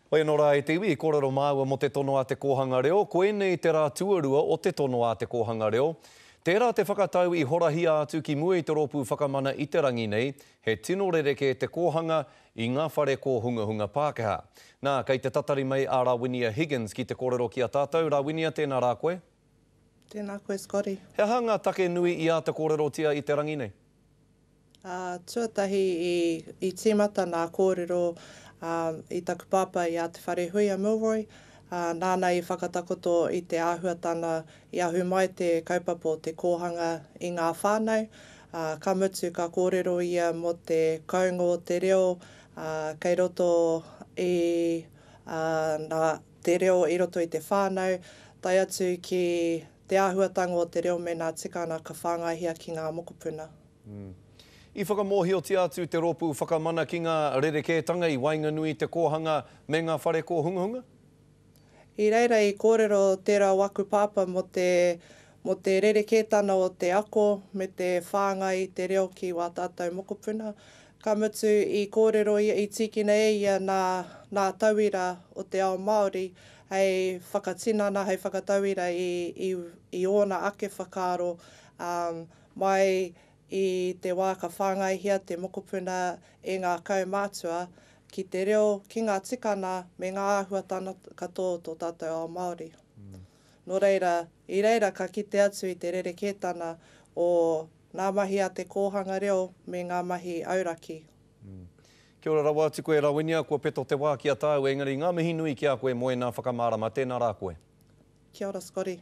Hoi anō rā e te iwi, i kōrero māua mō te tono a Te Kōhanga Reo, koinei te rā tuarua o te tono a Te Kōhanga Reo. Tērā te whakatau i horahia atu ki mua i te Rōpū Whakamana i te rangi nei, he tino rerekē te kōhanga i ngā whare kōhungahunga Pākehā. Nā, kei te tatari mai a Rawinia Higgins ki te kōrero ki a tātou. Rawinia, tēnā rā koe. Tēnā koe, Scotty. He aha ngā take nui i āta kōrerotia i te rangi nei? Ā, tuatahi i, i tīmata nā kōrero, ā, i taku pāpā i a Te Wharehuia Milroy, ā, nāna i whakatakoto i te āhuatana i ahu mai te kaupapa o te kōhanga i ngā whānau, ā, ka mutu ka kōrero ia mō te kounga o te reo, ā, kei roto i, ā, nā, te reo i roto i te whānau, tae atu ki te āhuatanga o te reo me nā tikanga ka whāngaihia ki ngā mokopuna. I whakamōhiotia atu te Rōpū Whakamana ki ngā rerekētanga i waenganui i te kōhanga me ngā whare kōhungahunga? I reira i kōrero tērā o aku pāpā mō te, mō te rerekētana o te ako me te whāngai i te reo ki wā tātou mokopuna. Ka mutu i kōrero ia, i tīkina e ia nā, nā tauira o te ao Māori hei whakatinana, hei whakatauira i, i, i ōna ake whakaaro, ā, Mai i te wā ka whāngaihia te mokopuna e ngā kaumātua ki te reo, ki ngā tikana me ngā āhuatana katoa o tō tātou ao Māori. Nō reira, i reira ka kite atu i te rerekētana o ngā mahi a te kōhanga reo me ngā mahi auraki. Kia ora rawa atu koe Rawinia, kua peto te wā ki a tāu engari ngā mihi nui ki a koe mō ēnā whakamārama, tēnā rā koe. Kia ora Scotty.